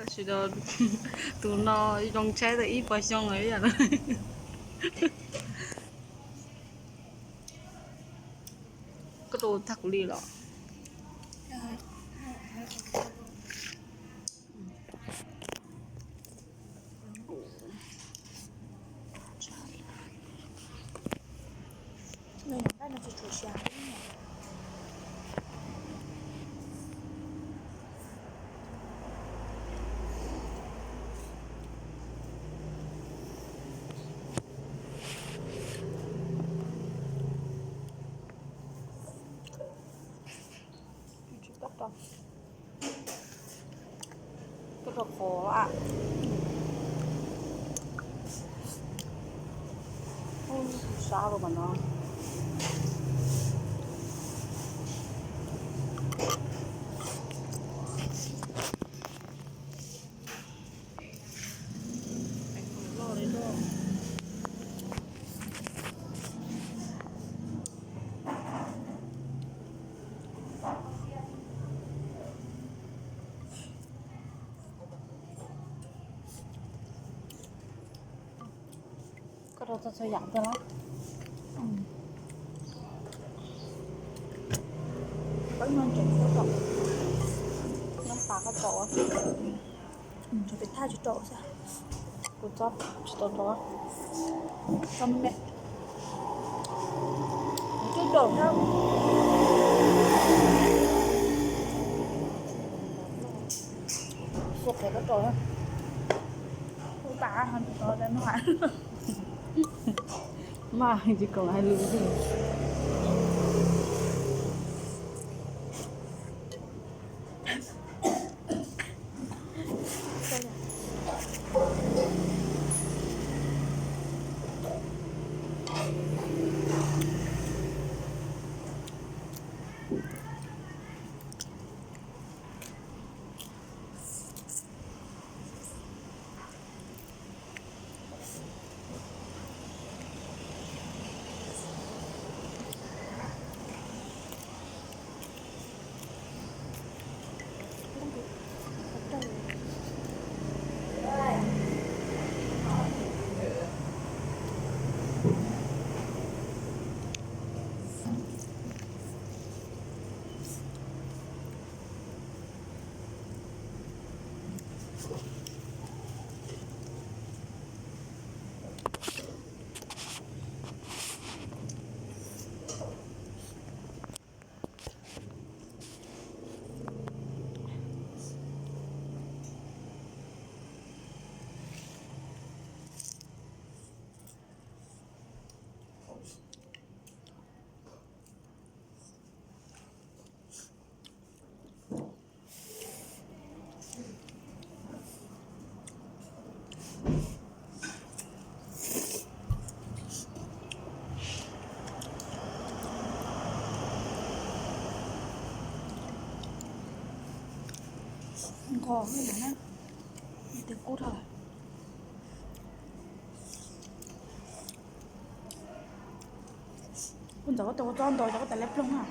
Sawv daws, tus no zoo tshaib tau ib puas xyoo lawm ib yam no. Koj rau tag kuv li los? Koj rau qhov a. Sab los mas no. Koj rau txhua txhua yam tiag los? Peb no ntseem koj rau, nyob tas koj rau, tshuav pem thaj tsis rau xwb. Kuv txob tsis tau rau, txob me me. Kuv twb rau na. Kuv qhov koj rau na. Kuv tas ho tsis tau rau no. Mas tsis kom hais lus xwb. Nqos na, tes kub dhau. Kuv ntxov koj tus kua txob ntau, cov koj tas leb ploog na.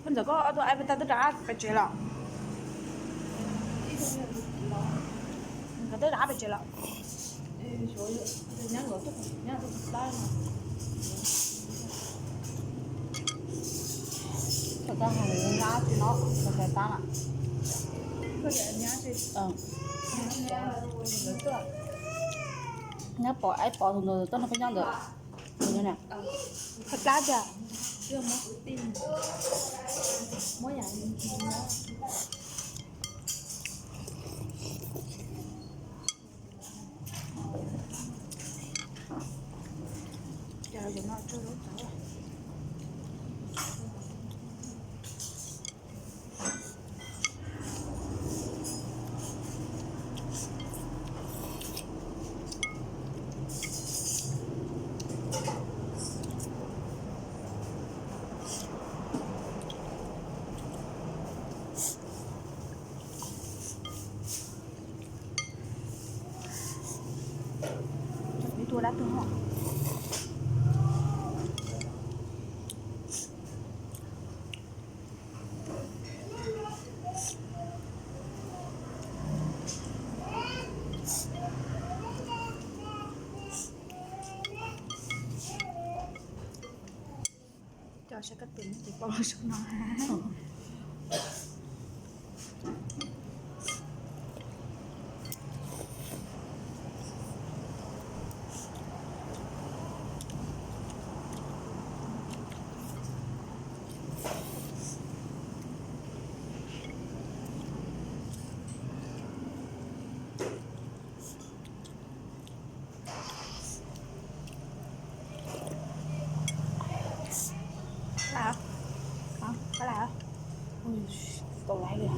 Koj ntxawm, koj ob tug iPad twb rov qab pem tsev los? Nkawd twb rov qab pem tsev los? Thaum tag hais nyab tsis no, thaum tag tab lawm. Nyab pom, aib pom tus ntawd tuaj nrog peb nyob ntawd. Qhov plab tiag. Ib tug dab tuag. Cov saib kab tus ces pom los saum no. Ua, tau laiv li.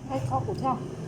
Txhob kuv thiab.